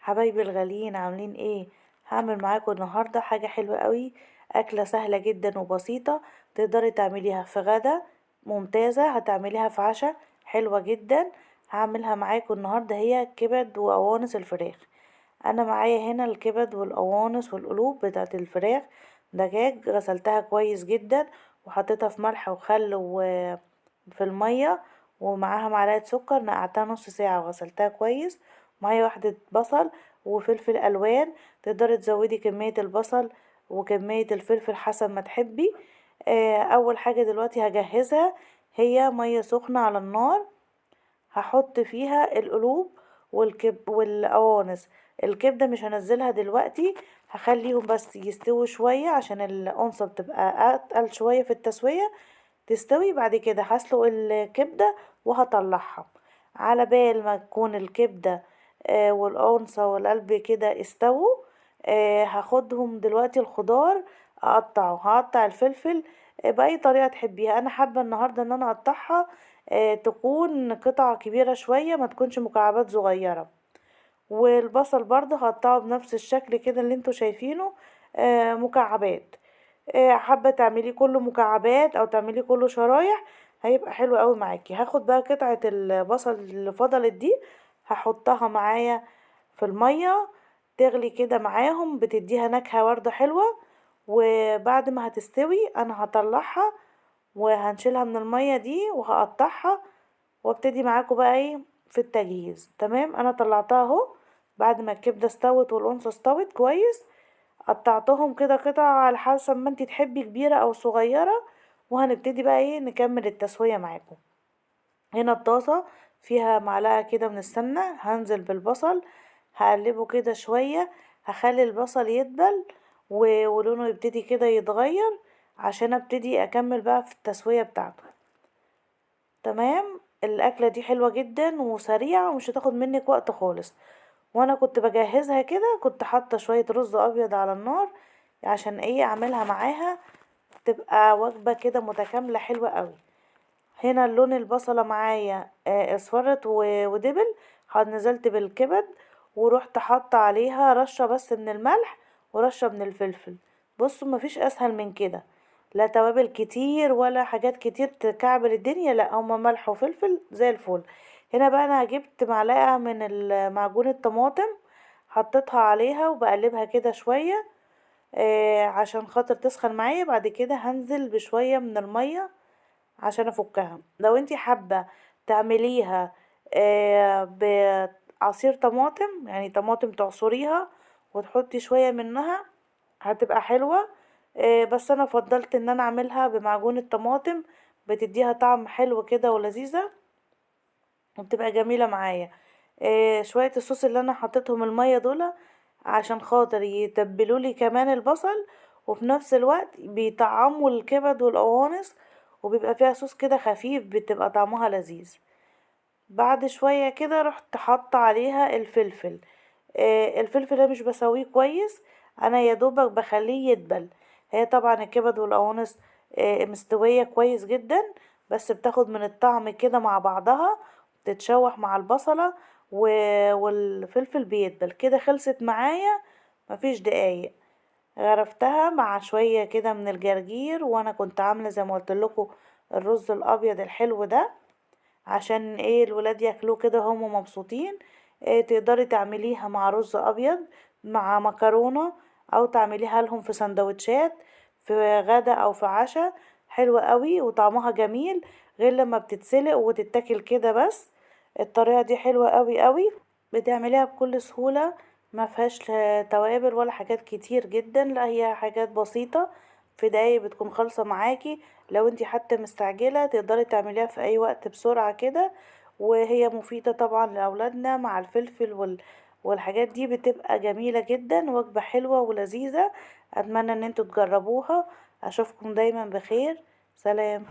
حبايبي الغاليين عاملين ايه؟ هعمل معاكم النهارده حاجة حلوة قوي، اكله سهلة جدا وبسيطة تقدري تعمليها في غدا ممتازة، هتعمليها في عشاء حلوة جدا. هعملها معاكم النهارده، هي كبد وقوانص الفراخ. انا معايا هنا الكبد والقوانص والقلوب بتاعه الفراخ، دجاج غسلتها كويس جدا وحطيتها في ملح وخل وفي المية ومعاها معلقه سكر، نقعتها نص ساعة وغسلتها كويس. معايا واحدة بصل وفلفل الوان، تقدري تزودي كمية البصل وكمية الفلفل حسب ما تحبي. اول حاجة دلوقتي هجهزها هي مية سخنة على النار، هحط فيها القلوب والقوانص. الكبده مش هنزلها دلوقتي، هخليهم بس يستووا شوية عشان القنصه بتبقى اتقل شوية في التسوية، تستوي. بعد كده هسلق الكبده وهطلعها. على بال ما تكون الكبده والقنصه والقلب كده استووا، هاخدهم دلوقتي الخضار اقطعه. هقطع الفلفل باي طريقه تحبيها، انا حابة النهارده ان انا اقطعها تكون قطع كبيرة شوية، ما تكونش مكعبات صغيرة. والبصل برضه هقطعه بنفس الشكل كده اللي انتوا شايفينه، مكعبات. حابة تعمليه كله مكعبات او تعمليه كله شرايح هيبقى حلو قوي معاكي. هاخد بقى قطعه البصل اللي فضلت دي هحطها معايا في المية تغلي كده معاهم، بتديها نكهة برضه حلوة. وبعد ما هتستوي انا هطلعها وهنشيلها من المية دي وهقطعها وابتدي معاكم بقى ايه في التجهيز. تمام، انا طلعتها اهو بعد ما الكبده استوت والقنصه استوت كويس، قطعتهم كده قطع على حسب ما انتي تحبي، كبيرة او صغيرة. وهنبتدي بقى ايه نكمل التسوية معاكم. هنا الطاسه فيها معلقه كده من السمنة، هنزل بالبصل هقلبه كده شوية، هخلي البصل يدبل ولونه يبتدي كده يتغير عشان ابتدي اكمل بقى في التسوية بتاعته. تمام، الاكلة دي حلوة جدا وسريعة ومش هتاخد منك وقت خالص. وانا كنت بجهزها كده كنت حاطه شوية رز ابيض على النار عشان ايه اعملها معاها تبقى وجبة كده متكاملة حلوة قوي. هنا اللون البصله معايا اصفرت ودبل، نزلت بالكبد ورحت حاطه عليها رشه بس من الملح ورشه من الفلفل. بصوا مفيش اسهل من كده، لا توابل كتير ولا حاجات كتير تكعبل الدنيا، لا هما ملح وفلفل زي الفل. هنا بقى انا جبت معلقه من معجون الطماطم حطيتها عليها وبقلبها كده شوية عشان خاطر تسخن معايا. بعد كده هنزل بشوية من المية عشان افكها. لو انتي حابة تعمليها بعصير طماطم، يعني طماطم تعصريها وتحطي شوية منها هتبقى حلوة، بس انا فضلت ان انا اعملها بمعجون الطماطم، بتديها طعم حلو كده ولذيذه وبتبقى جميلة معايا. شوية الصوص اللي انا حطيتهم المية دول عشان خاطر يتبلولي كمان البصل، وفي نفس الوقت بيطعموا الكبد والقوانص، وبيبقى فيها صوص كده خفيف بتبقى طعمها لذيذ. بعد شوية كده رحت حاطه عليها الفلفل. الفلفل ده مش بسويه كويس، انا يا دوبك بخليه يدبل. هي طبعا الكبد والقوانص مستوية كويس جدا، بس بتاخد من الطعم كده مع بعضها، بتتشوح مع البصله والفلفل بيدبل كده. خلصت معايا مفيش دقايق. غرفتها مع شوية كده من الجرجير، وانا كنت عامله زي ما قلت لكم الرز الابيض الحلو ده عشان ايه الولاد ياكلوه كده هم مبسوطين. تقدري تعمليها مع رز ابيض مع مكرونه، او تعمليها لهم في سندوتشات في غدا او في عشاء، حلوة قوي وطعمها جميل غير لما بتتسلق وتتاكل كده بس. الطريقة دي حلوة قوي قوي، بتعمليها بكل سهولة، ما فيهاش لا توابل ولا حاجات كتير جدا، لا هي حاجات بسيطة في دقايق بتكون خالصة معاكي. لو انتي حتى مستعجلة تقدري تعمليها في اي وقت بسرعة كده، وهي مفيدة طبعا لاولادنا مع الفلفل والحاجات دي، بتبقى جميلة جدا، وجبة حلوة ولذيذه. اتمنى ان انتوا تجربوها. اشوفكم دايما بخير. سلام.